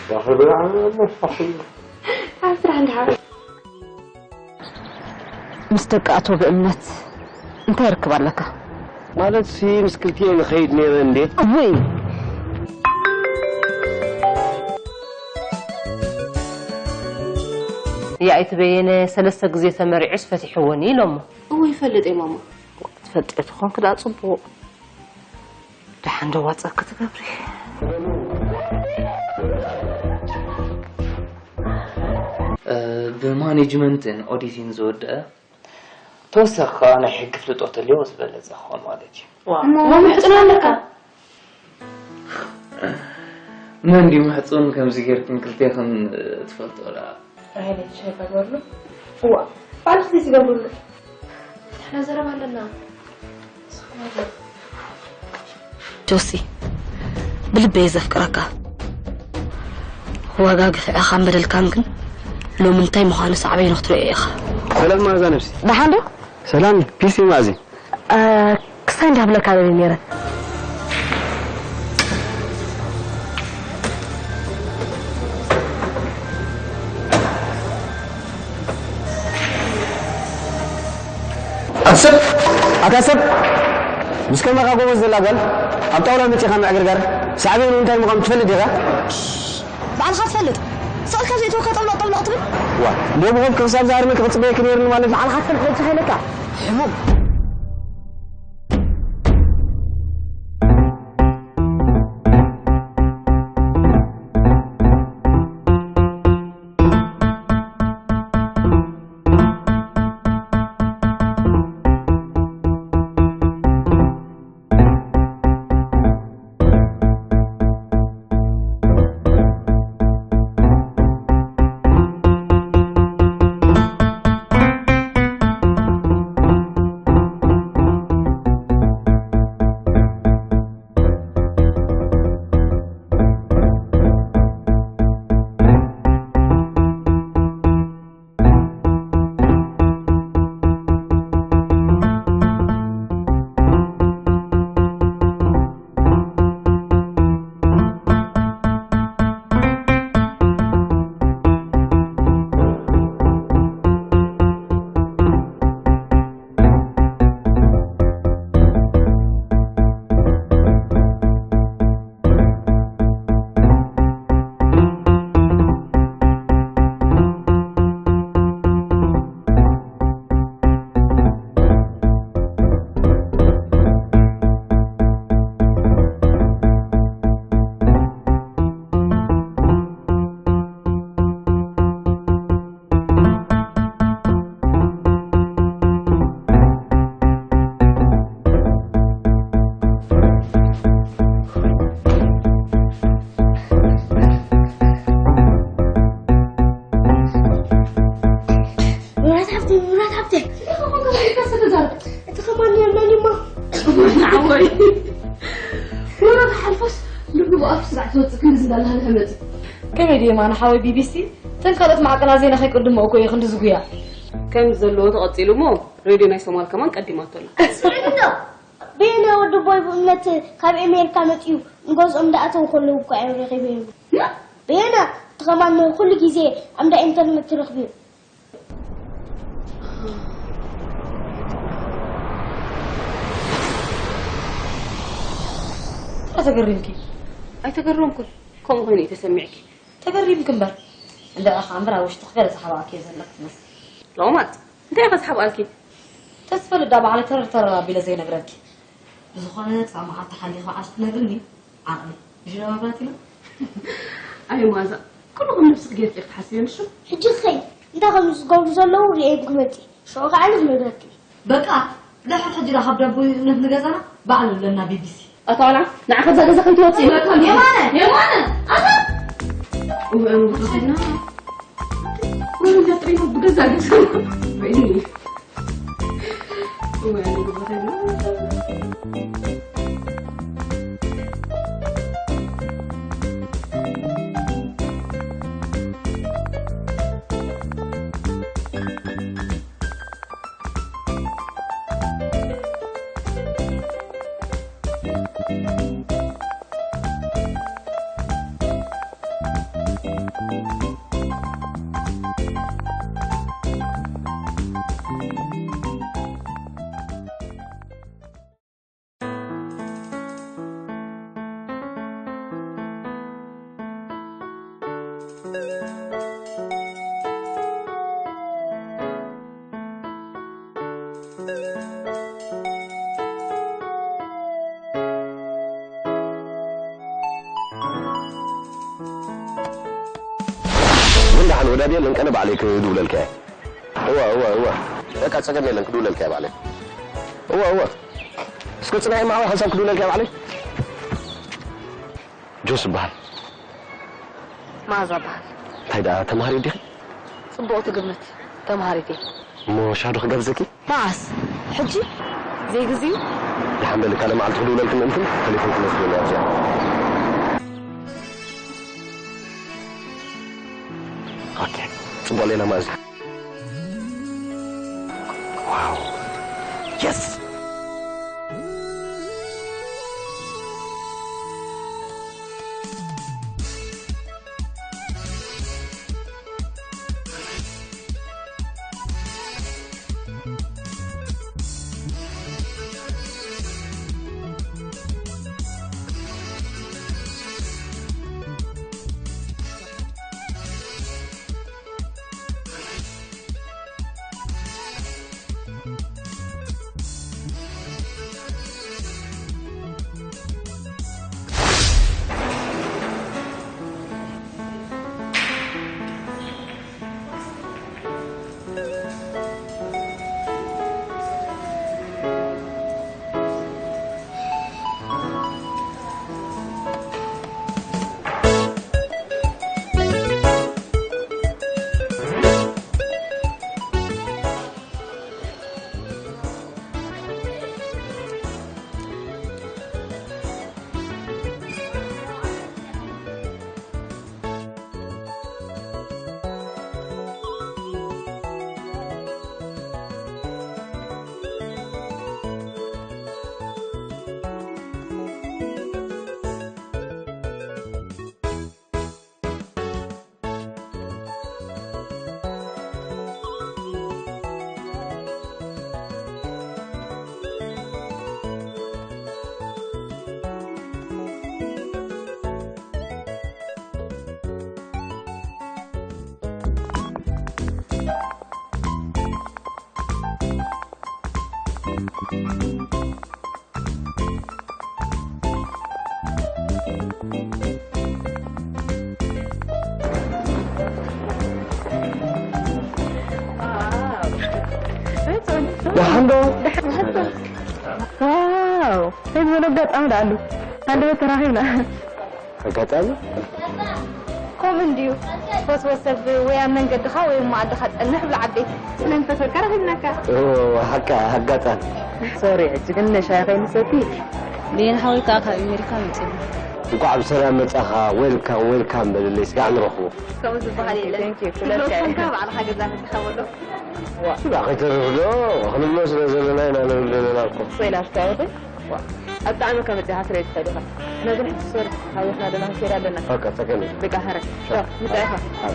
ኣብ ስራሕ እንድሓር። ምስ ደቂ ኣቶ ብእምነት እንታይ ርክብ ኣለካ? ማለት ሲ ምስ ክልቲኦም ይኸይድ ነይረ እንዴ? እውይ! ያኢት በየነ ሰለስተ ግዜ ተመሪዑስ ፈቲሕወኒ ኢሎሞ። እወ ይፈልጥ እየ ማማ። ትፈልጢ ተኾንክ ደኣ ጽቡቕ። ደሓን ዶ ዋጸ ክትገብሪ? እ፣ ብማኔጅመንትን ኦዲቲን ዝወደአ ተወሳኺ ከኣ ናይ ሕጊ ፍልጦ ተልዮ ዝበለጸ ክኾን ማለት እዩ። ዋው፣ እሞ ምሕጽኖ ኣለካ? መን ድዩ ምሕጹን ከምዚ ጌርክን ክልቴኽን ትፈልጦ ደኣ? ራሄል የተሻለ በሉ። እዋ፣ ባዕልኺ ዘይትገብርሉ። ንሕና ዘረባ ኣለና። ጆሲ፣ ብልበይ ዘፍቅረካ። ዋጋ ግፍዕኻን በደልካን ግን ሎሚ እንታይ ምዃኑ ሳዕበይኑ ክትርእዮ ኢኻ። ሰላም መኣዛ ነብሲ። ደሓን ዶ? ሰላም ፒሲ መኣዚ። እ፣ ክስታይ እንዳብለካ ደልየ ነይረ። ኣታ ሰብ፣ ኣታ ሰብ፣ ምስ ከማኻ ጎበዝ ዘላ ጓል ኣብ ጣውላ መጺኻ ምዕግርጋር፣ ሳዕቤኑ እንታይ ምዃኑ ትፈልጥ ዲኻ? ባዕልኻ ትፈልጥ። ስቕ ኢልካ ዘይተወካ ጠብለቕ ጠብለቕ ትብል። ዋ፣ ደቡኾም ክሳብ ዝሃርመኪ ክጽበየኪ ነይሩኒ ማለት እዩ። ባዕልኻ ትፈልጥ በጃኻ ኢለካ። ሕሙም። ምራት ሃብተይ፣ ምራት ሃብተይ። እቲ ኸማን ነርና ሊማ። ንዓወይ። ወረ ክሓልፎስ ልቡ ብኣፍ ስጋዕ ትወፅእ ክንዲ ዝንዳልሃልሀ መፅእ። ከመይ ድየ ማን ሓወይ ቢቢሲ? እተን ካልኦት ማዕቀናት ዜና ከይቅድሞ እኮ እየ ክንዲ ዝጉያ። ከም ዘለዎ ተቐፂሉ እሞ ሬድዮ ናይ ሶማል ከማን ቀዲማቶ ኣላ። ስምዒ ዶ? በየነ ወዲ ቦይ ብእምነት ካብ ኣሜሪካ መፂኡ ንገዝኦም እንዳኣተው ከለዉ እኮ እዮም ረኺበዮም። በየነ እቲ ኸማን ኩሉ ግዜ ኣምዳ ኢንተርነት ትረኽብዮ። እንታይ ተገሪምኪ? ኣይተገረምኩን። ከምኡ ኮይኑ እዩ ተሰሚዕኪ። ተገሪምኪ እምበር። እንድዒ ኸኣ እምበር ኣብ ውሽጥኺ ገለ ዝሓባእኪ እየ ዘለኺ ትመስሊ። ሎማት እንታይ ኢኻ ዝሓብኣልኪ? ተዝፈልጥ ዳ ባዕለይ ተረር ተረር ኣቢለ ዘይነግረኪ። ብዝኾነ፣ ክሳብ መዓልቲ ሓሊኻ ዓሽ ትነግርኒ፣ ዓቕሊ። ምሽ ዶ መብራት ኢሉ? ኣይ፣ ማዛ፣ ኩሉ ከም ነብስኺ ጌርኪ ኢኺ ትሓስብዮ፣ ምሽ? ሕጂ ኸይ፣ እንታይ ከም ዝገብሩ ዘለዉ ርእየ ክመጽእ። ሽዑ ከዓ ንኽነግረኪ። በቃ፣ ድሕር ሕጂ ዳ ካብ ዳቦ እምነት ንገዛና፣ ባዕሉ ኣለና ቢቢሲ። ኣታ ዋላ፣ ንዓ ካብዛ ገዛ ከይትወጽኢ። የማነ! የማነ! ኣታ! እወ፣ እወ፣ ብገዛ ገዛ። ወይኔ። እወ፣ እወ፣ ብገዛ ገዛ። ግን ደሓን ወዳድ የለን፣ ቀነ ባዕለይ ክድውለልካ እየ። እወ፣ እወ፣ እወ። በቃ ጸገም የለን፣ ክድውለልካ እየ ባዕለይ። እወ፣ እወ። እስከ ጽናሒ ማዕበል ሓንሳብ ክድውለልካ እየ ባዕለይ። ጆስ ይበሃል። መኣዛ በሃል። እንታይ ደኣ ተማሃሪት ዲኺ? ጽቡቕ ትግምት። ተማሃሪት እየ። እሞ ሻዶ ክጋብዘኪ? መዓስ? ሕጂ? ዘይግዚኡ? ደሓን በሊ፣ ካልእ መዓልቲ ክድውለልኪ ምእንቲ ተሌፎን ክመዝግበኒ ኣብዚኣ። ኦኬ፣ ጽቡቕ ሌላ መኣዛ። ዋው! የስ! ደሓን ዶ? ዋው፣ እንታይ ዝበለ ኣጋጣሚ ደኣ ኣሎ። ሃንደበት ተራኺብና። ኣጋጣሚ? ከምኡ እንድዩ። ትፈትዎ ሰብ ወይ ኣብ መንገድኻ ወይ ኣብ መኣድኻ ጸንሕ ብሎ ዓበይቲ። ስለ እንፈትወካ ረኺብናካ። እዎ፣ ሓቃ፣ ኣጋጣሚ። ሶሪ፣ ሕጂ ግን ሻሂ ከይንሰቲ። ብሌን ሓወይ ከኣ ካብ ኣሜሪካ መጺኡ። እንቋዕ ብሰላም መጻኻ። ዌልካም፣ ዌልካም በልለይ፣ ስጋዕ ንረኽቦ። ከምኡ ዝበሃል የለን። Thank you፣ ክብለካ እየ። ቴሌፎንካ ባዕልኻ ገዛ ፈቲኻ በሎ። ዋ። ስጋ ከይተርፍ ዶ? ክንብሎ ስለ ዘለና ኢና ንብል ዘለና እኮ። ኮይና ሽካወትን? ዋ። ኣብ ጣዕሚ ከመጽኻ ትርኢ ትኽእል ኢኻ። ነዚ ንሕጂ ሶሪ፣ ሓዊስና ዶ ንኽንከይድ ኣለና። በቃ፣ ጸገም የለን። በቃ፣ ሃረ። ቻው። ዶ፣ ምጻኢኻ። ሃረ።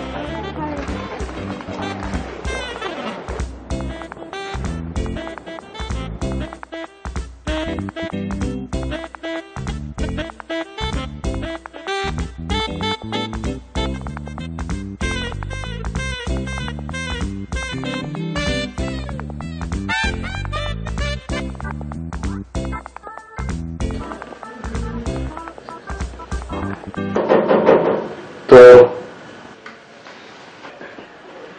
ቶ።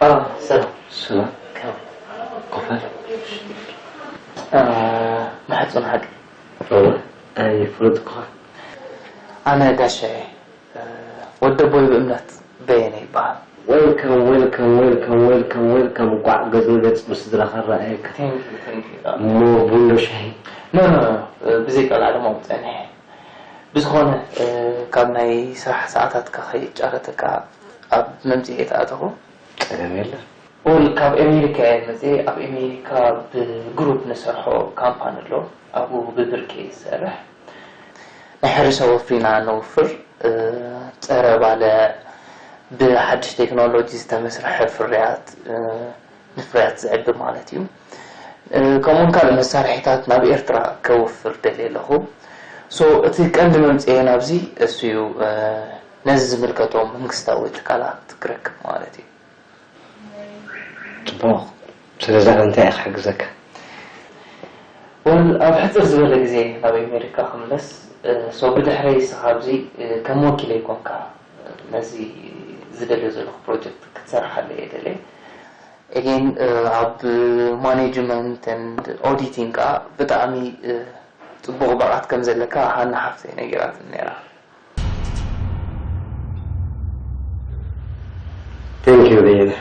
አ፣ ሰላም። ሰላም። ከመይ? ኮፈል። አ፣ ማሕጹን ሓቂ። እወ፣ ኣይፍለጥኩኻ። ኣነ ጋሻ እየ። ወዲ ኣቦይ ብእምነት በየነ ይበሃል። ዌልካም፣ ዌልካም፣ ዌልካም፣ ዌልካም፣ ዌልካም። እንቋዕ ገጽ ንገጽ ብስድራኻ ረኣየካ። Thank you, thank you። እሞ ቡን ዶ ሻሂ? ኖ፣ ኖ፣ ኖ፣ ብዘይ ቀልዓ ድማ ምጸንሐ። ብዝኾነ፣ እ፣ ካብ ናይ ስራሕ ሰዓታትካ ከይጫረተካ ኣብ መምጽኢ እየ ተኣተኹ። ጸገም የለን። ኦል ካብ ኣሜሪካ እየ መጽየ። ኣብ ኣሜሪካ ብግሩፕ ንሰርሖ ካምፓኒ ኣሎ። ኣብኡ ብብርኪ እየ ዝሰርሕ። ናይ ሕርሻ ወፍሪና ነውፍር፣ እ፣ ጸረ ባልዕ፣ ብሓድሽ ቴክኖሎጂ ዝተመስርሐ ፍርያት፣ እ፣ ንፍርያት ዝዕቢ ማለት እዩ። እ፣ ከምኡውን ካልእ መሳርሒታት ናብ ኤርትራ ከውፍር ደልየ ኣለኹ። ሶ፣ እቲ ቀንዲ መምጽኤ ናብዚ እሱ እዩ፣ እ፣ ነዚ ዝምልከቶም መንግስታዊ ትካላት ክረክብ ማለት እዩ። ጽቡቕ። ስለዚ ኣነ እንታይ እየ ክሕግዘካ? ወል ኣብ ሕጽር ዝበለ ግዜ ናብ ኣሜሪካ ክምለስ። ሶ ብድሕረይ ንስኻ ኣብዚ ከም ወኪለይ ኮንካ ነዚ ዝደልዮ ዘለኹ ፕሮጀክት ክትሰርሓለ እየ ደልየ። ኤጌን ኣብ ማኔጅመንት ን ኦዲቲንግ ከዓ ብጣዕሚ ጽቡቕ ብቕዓት ከም ዘለካ ሃና ሓፍተይ ነጊራትኒ ነይራ። Thank you babe።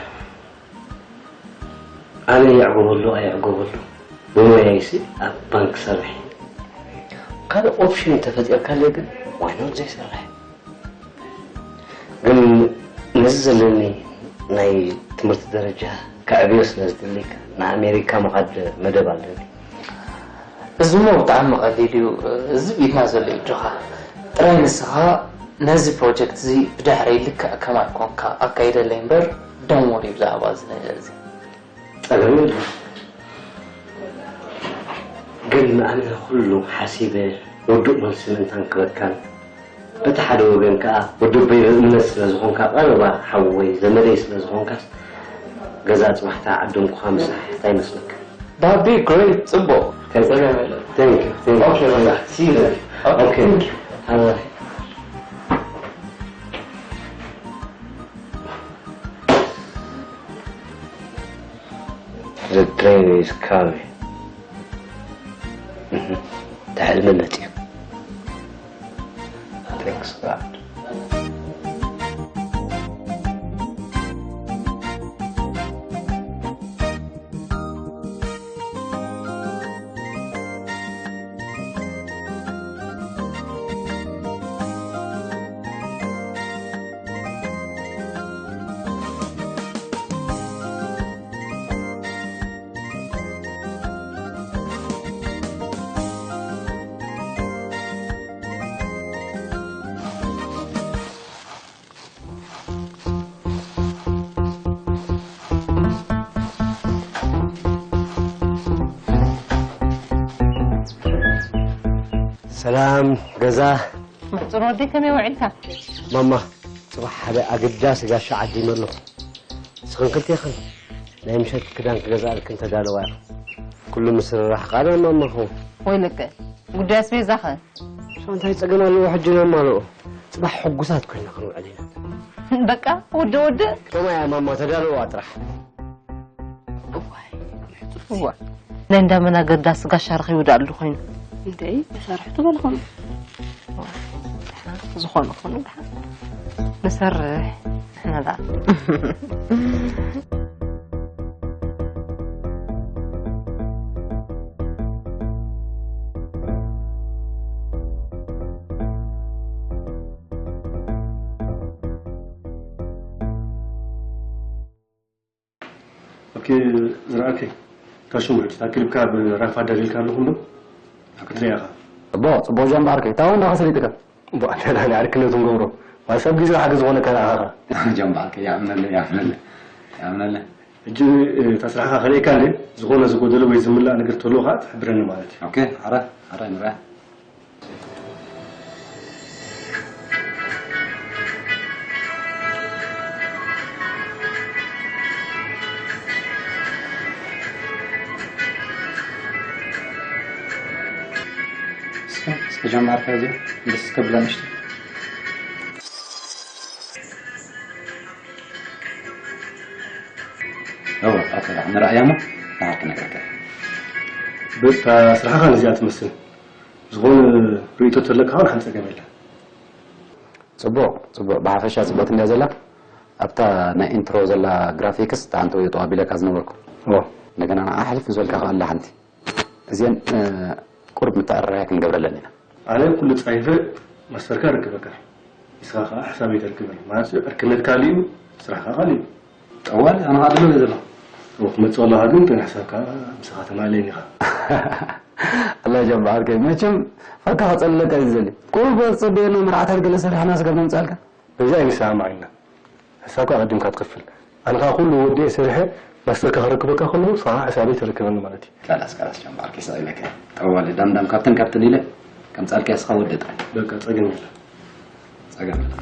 ኣነ የዕጎበሉ ኣየዕጎበሉ ብሞያይሲ ኣብ ባንክ ሰርሕ። ካልእ ኦፕሽን እንተፈጢርካለይ ግን ዋይኖት ዘይሰርሕ? ግን ነዚ ዘለኒ ናይ ትምህርቲ ደረጃ ከዕብዮ ስለ ዝደሊ ንኣሜሪካ ምኻድ መደብ ኣለኒ። እዚሞ ብጣዕሚ ቀሊል እዩ። እዚ ብኢድና ዘሎ እዩ እጆኻ። ጥራይ ንስኻ ነዚ ፕሮጀክት እዚ ብድሕረይ ልክዕ ከማይ ኮንካ ኣካይደለይ እምበር don't worry ብዛዕባ እዚ ነገር እዚ። ጸገም የለን። ግን ኣነ ኩሉ ሓሲበ ውዱእ መልሲ ምእንታን ክበካን በቲ ሓደ ወገን ከኣ ወዲ ኣቦይ እምነት ስለ ዝኾንካ ቀረባ ሓወይ ዘመደይ ስለ ዝኾንካስ ገዛ ጽባሕ ተዓደምኩኻ ምሳሕ እንታይ ይመስለካ? That'd be great ጽቡቕ። Thank you. ጸገም የለን። Thank you. Thank you. Okay በቃ see you then። Okay Okay. thank you። Uh, the train is coming. Mhm. ተሕልሚ መጽዩ። Thanks God. ሰላም ገዛ። ምሕጹር ወደይ ከመይ ውዒልካ? ማማ፣ ጽባሕ ሓደ ኣገዳሲ ጋሻ ዓዲመ ኣለኹ። ንስኽን ክልቴኽን ናይ ምሸት ክዳን ክገዝኣልክን ተዳለዋ ኢኹ። ኩሉ ምስርራሕ ቃል ማማ ኹ። ወይለከ ጉዳይ ኣስቤዛኸ? እሱ እንታይ ጸገም ኣለዎ ሕጂ ነማልኦ። ጽባሕ ሕጉሳት ኮይና ክንውዕል ኢና። በቃ ውድእ ውድእ። ከማያ ማማ ተዳለዋ ጥራሕ። እዋ ናይ እንዳመን ኣገዳሲ ጋሻ ረኺቡ ደኣ ኣሎ ኮይኑ። እንደይ መሳርሕቱ በልኹም። ዝኾነ ኾኑ ደሓን ንሰርሕ ንሕና ደኣ። ኦኬ ዝረኣከ እታ ሽሙ ሕጂ እታ ክሊፕካ ብራፋ ኣዳሊልካ ኣለኹም ዶ ክትሪኣ ኢኻ? ጽቡቕ ጽቡቕ ጃምባ ዓርከይ፣ እንታይ እውን ዳኸ ሰሊጥካ? እሞ ኣንተ ናይ ዕርክነቱ ንገብሮ ማለት ሰብ ግዜኡ ሓገዝ ዝኾነካ ንዓኻ ኸኣ። ጃምባ ዓርከይ ይኣምነለ ይኣምነለ ይኣምነለ። ሕጂ እታ ስራሕኻ ከርእየካ እንደ ዝኾነ ዝጎደለ ወይ ዝምላእ ነገር ተሎ ኸኣ ትሕብረኒ ማለት እዩ። ኦኬ ሓራይ ሓራይ ንርኣ። እስከ እስከ ጀማርካ እዚ ደስ ከብላ ምሽቲ እወ ኣከዳ ንራእያማ ንሓቂ ነገርካ በታ ስራሕኻ ነዚኣ ትመስል ዝኾነ ርእይቶ ተለካ ኸን ሓንቲ ጸገም የለን ጽቡቕ ጽቡቕ ብሓፈሻ ጽብቕቲ እንድያ ዘላ ኣብታ ናይ ኢንትሮ ዘላ ግራፊክስ እታ ሓንቲ ወይ ጠዋቢለካ ዝነበርኩ እወ እንደገና ንዓ ሕልፍ ዝበልካ ከኣ ኣላ ሓንቲ እዚአን ቁሩብ ምትዕርራይ ክንገብረለን ኢና ኣነ ኩሉ ጻሒፈ ማስተርካ ርክበካ ንስኻ ከኣ ሕሳበይ ተርክበኒ ማለት ዕርክነት ካልእ እዩ ስራሕካ ካልእ እዩ ጠዋል ኣነ ከኣ ደሎ እየ ዘለኹ ክትመጽእ ከለኻ ግን ጥራሕ ሕሳብካ ምሳኻ ተማልእን ኢኻ ኣላ ጀምዓ ዓርከይ መቸም ፈካ ክጸልለካ እዩ ዝደሊ ቁሩብ ጸበየና መርዓታት ገለ ሰሪሕና ስጋብ ነምጽኣልካ በዚ ኣይንሰማማዕ ኢና ሕሳብካ ኣቐዲምካ ትኸፍል። ኣነ ከዓ ኩሉ ወዲኤ ሰሪሐ ማስተርካ ከረክበካ ከለኹ ንስኻ ከዓ ሕሳበይ ተረክበኒ ማለት እዩ። ካላስ ካላስ ጃምባር ኪሳ ኢለካ ጠዋለ ዳምዳም ካብተን ካብተን ኢለ ከም ጻልካ ስኻ ወደ ጥራይ። በቃ ጸገም የለ። ጸገም የለ።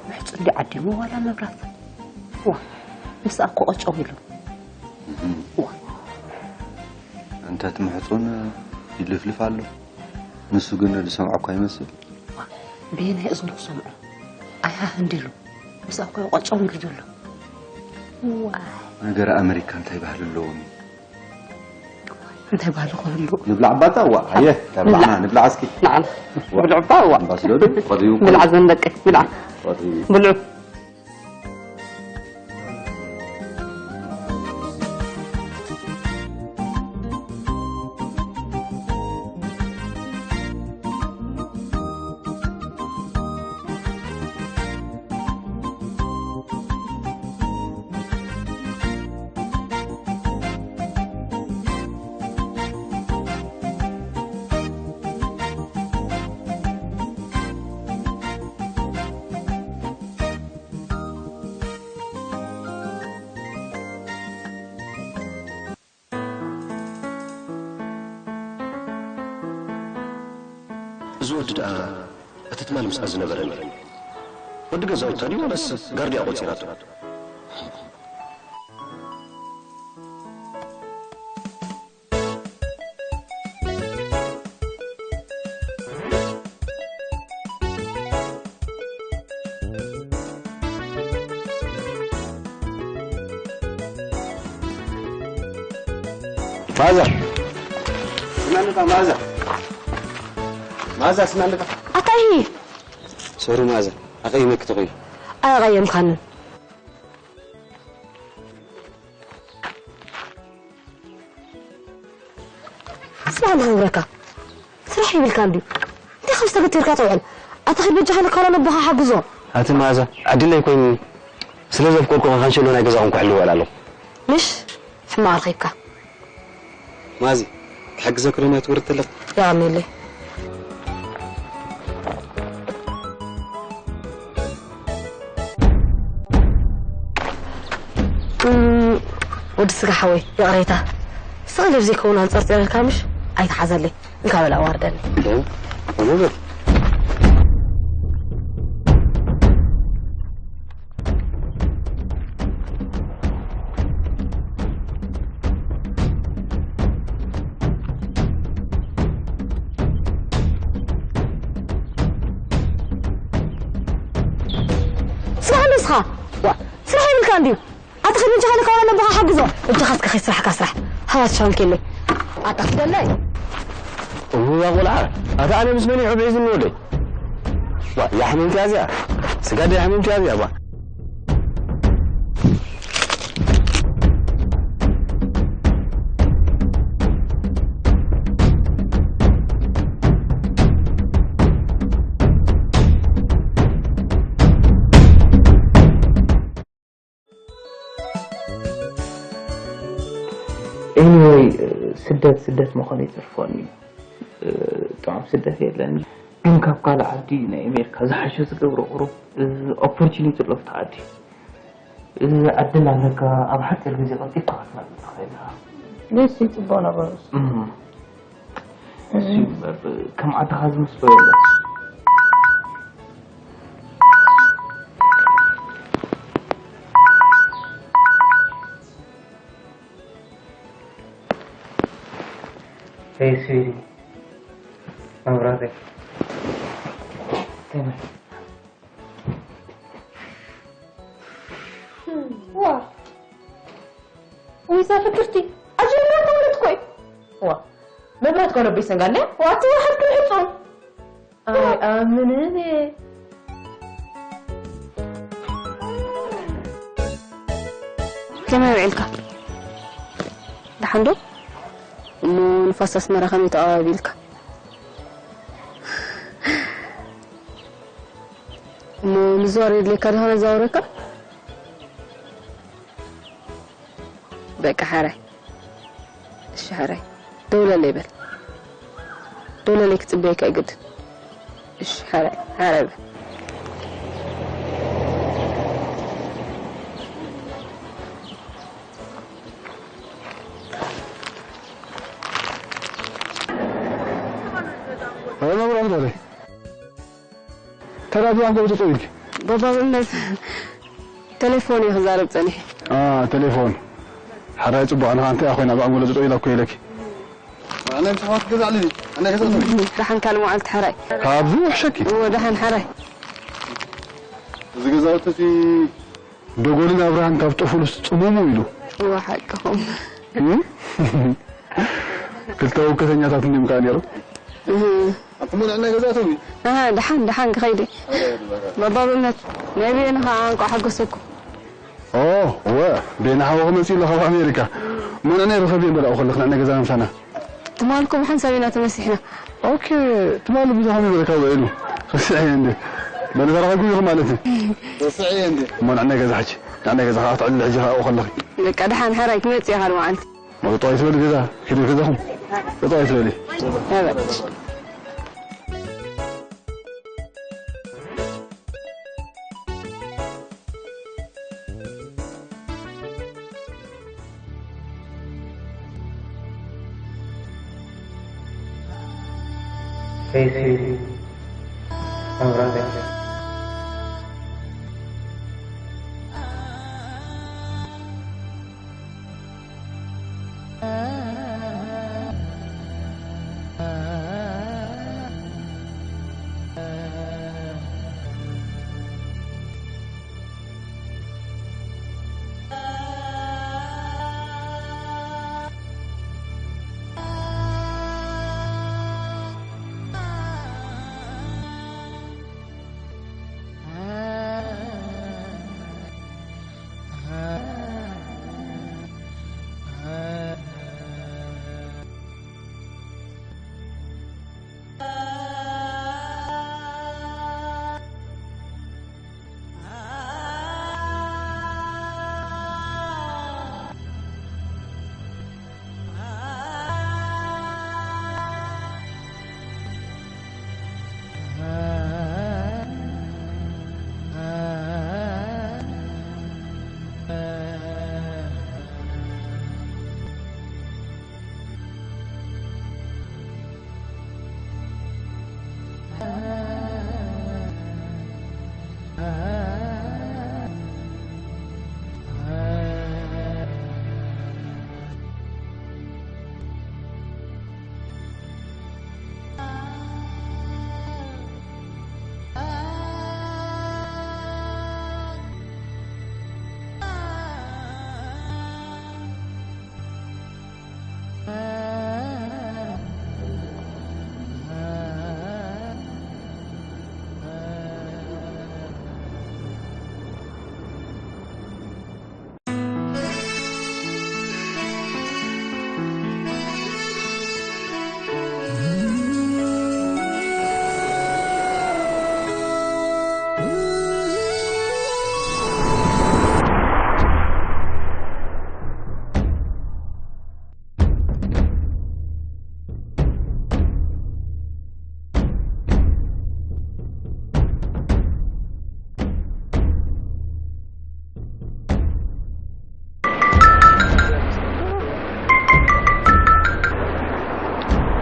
ምሕጹን ዲ ዓዲሙ ዋላ መብራት? ዋ፣ ምስኣ እኮ ቀጨው ኢሉ። እዋ። እንተ እቲ ምሕጹን ይልፍልፍ ኣሎ። ንሱ ግን ዝሰምዖ እኳ ይመስል። ዋ፣ በየናይ እዝኑ ክሰምዖ? ኣይሃህ እንዲሉ። ምስኣ እኮ እዩ ቀጨው ኢሉ ዘሎ። ዋይ። ነገር ኣመሪካ እንታይ ባህሊ ኣለዎም? እንታይ ባህሊ ክህሉ? ንብላዕ ባታ፣ ዋ፣ ኣየ፣ ንብላዕ። ንብላዕ እስኪ። ንብላዕ። ዋ። ብልዑ እባ፣ ዋ። እምባስሎ ዶ? ቆልዩ። ብልዓ ዘን ደቂ፣ ብልዓ። ቆልዩ። ብልዑ። እዚ ወዲ ደኣ እቲ ትማል ምስኣ ዝነበረ እንድዩ። ወዲ ገዛውታ ድዩ ዋላስ ጋርድያ ቆጺራቶ? መኣዛ፣ ስምዓኒ ኸኣ መኣዛ። መኣዛ፣ ስምዓኒ ኸኣ። ኣታ ኢሂ። ሶሪ መኣዛ፣ ኣቐይመኪ ተኾይነ። ኣየቐየምካንን። ስራሕ ንኽብረካ። ስራሕ ይብልካ እንድዩ። እንታይ ካብ ዝተገተርካ ትውዕል? ኣታ ኺድ በጃኻ ንካላ ነቦኻ ሓግዞ። ኣቲ መኣዛ፣ ዕድለይ ኮይኑ ስለ ዘፍቀርኩ ኸንሸሎ ናይ ገዛኹም ክሕልዎ እውዕል ኣለኹ። ምሽ? ሕማቕ ረኺብካ። መኣዚ፣ ክሕግዘኪ ዶ ማይ ትወርድ ተለኺ? የቐንየለይ። እም፣ ወዲ ስጋ ሓወይ፣ ይቕሬታ። ስቕ ኢለ ብዘይከውን ኣንጸርጺረልካ ምሽ? ኣይትሓዘለይ። እንካ በል ኣዋርደኒ። ደም፣ ደም። ስራሕ ንስኻ። ዋ፣ ስራሕ ይብልካ እንድዩ። ኣታ ኸድ በጃኻ ንካባላ ነቦኻ ሓግዞ። በጃኻ እስከ ኸይ ስራሕካ ስራሕ። ሃዋት ሻንኬለይ። ኣታ ኪደለይ። እዋ ቆልዓ፣ ኣታ ኣነ ምስ መን ይሕብዒ ዝንወደይ? ዋ፣ ያሕምምቲ ኣዚያ። ስጋ ዶ ያሕምምቲ ኣዚያ፣ ዋ። Anyway፣ ስደት ስደት ምዃኑ ይጽርፎኒ። ጥዑም ስደት የለን። ግን ካብ ካልእ ዓዲ ናይ ኣሜሪካ ዝሓሸ ዝገብሮ ቁሩብ፣ እዚ ኦፖርቹኒቲ ኣሎ ኣብቲ ዓዲ። እዚ ዕድል ኣለካ፣ ኣብ ሓፂር ግዜ ቀልጢፍካ ክትመፅእ ትኽእል ኢኻ። ደስ እዩ፣ ፅቡቕ ነገር እዩ። እም። እሱ እዩ እምበር፣ ከም ዓድኻ ዝመስሎ የለን። Hey sweetie፣ መብራተይ። ከመይ? ዋ፣ ወይ እዛ ፍቅርቲ ኣጀሚራ ማለት እኮ እዩ። ዋ፣ መብራት ኮነ ኣቦይ ሰንጋለ። ዋ፣ እቲ ዋሕድ ክንዕጹ። ኣይኣምንን እየ። ከመይ ውዒልካ? ደሓን ዶ? እሞ ንፋስ ኣስመራ ከመይ ተቐባቢልካ? እሞ ምዝዋር የድልየካ ዶ ከነዘዋውረካ? በቃ ሓራይ። እሺ ሓራይ። ደውለለይ በል። ደውለለይ ክጽበየካ እዩ ግድን። እሺ ሓራይ። ሓራይ በል። ኣይ መብራት በለይ። ተራዲያን ገብ ጠጠው ኢልኪ። ባባ ብእምነት ተሌፎን እየ ክዛረብ ጸኒሐ። ኣ ተሌፎን ሓራይ ጽቡቕ ኣነ ኣንተ ኣኾይና ብኣንጎሎ ጠጠው ኢላ እኮ ኢለኪ። ኣነ ምሳኻ ክትገዛዕልኒ ኣነ ገዛእቶ። ደሓን ካልእ መዓልቲ ሓራይ። ካብዚ ውሕሸኪ። እወ ደሓን ሓራይ። እዚ ገዛውቲ እቲ ደጎልን ኣብርሃን ካብ ጠፉሉስ ጽሙሙ ኢሉ። እወ ሓቅኹም። ክልተ ውከተኛታት እንዲም ከኣ ነይሮም። ኣቲ ሙሉዕ ናይ ገዛእቶም እዩ። ኣሃ ደሓን ደሓን ክኸይድ እየ። ባባ ብእምነት ናይ በየኑ ኸኣ እንቋዕ ሓጎሰኩም። ኦ እወ ቤና ሓወኺ መጺኡ ኣሎ ካብ ኣሜሪካ። እሞ ንዕናይ ርኸብዮ እምበር ኣብኡ ከለኺ ንዕናይ ገዛና ምሳና። ትማል እኮ ብሓንሳብ ኢና ተመሲሕና። ኦኬ ትማል ብዙ ከመይ በለካ ውዒሉ። ረሲዐዮ እንዴ? በለ ተራኺብኩም ኢኹም ማለት እዩ። ረሲዐዮ እንዴ? እሞ ንዕናይ ገዛ ሕጂ ንዕናይ ገዛ ኸኣ ክትዕልሊ ሕጂ ኸኣ ኣብኡ ከለኺ። በቃ ደሓን ሓራይ ክመጽእ እየ ካልእ መዓልቲ። ጠጠው ኣይትበሉ ገዛ ኪዱ ገዛኹም ጠጠው ኣይትበሉ። Hey sweetie, ኣውራሪ።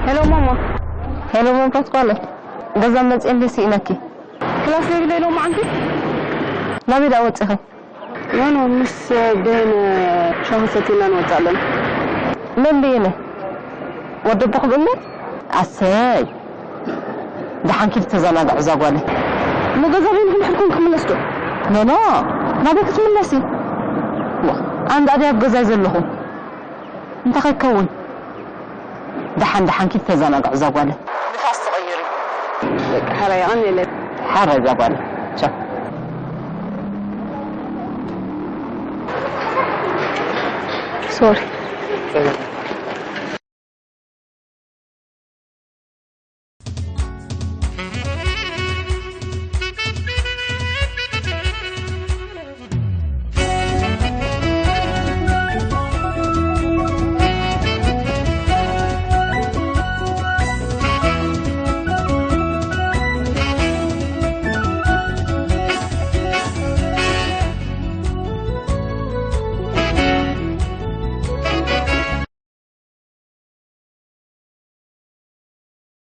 ሄሎ ማማ። ሄሎ ማማ ፓስኳለ፣ ገዛ መፅኤ እንደ ስኢነኪ። ክላስ ዘይብለይ ሎማዓንቲ? ናበይ ደኣ ወፂኺ? ኖ ኖ፣ ምስ ብሄን ሻሂ ሰቲና ንወፅእ ኣለና። መን ብሄነ? ወዲ ኣቦኹም እምበር? ኣሰይ፣ ደሓን ኪዲ ተዘናግዑ እዛ ጓለይ። እሞ ገዛ በይንኹም ሕድኩም ክምለስ ዶ? ኖ ኖ፣ ናበይ ክትምለሲ? ዋ፣ ኣነ ደኣ ድየ ኣብ ገዛይ ዘለኹ? እንታይ ከይከውን? ደሓን ደሓን ኪድ ተዘናግዑ እዛ ጓለ። ንፋስ ትቕይር እዩ። በቃ፣ ሓራይ የቐንየለይ። ሓራይ እዛ ጓለ። ቻው። ሶሪ።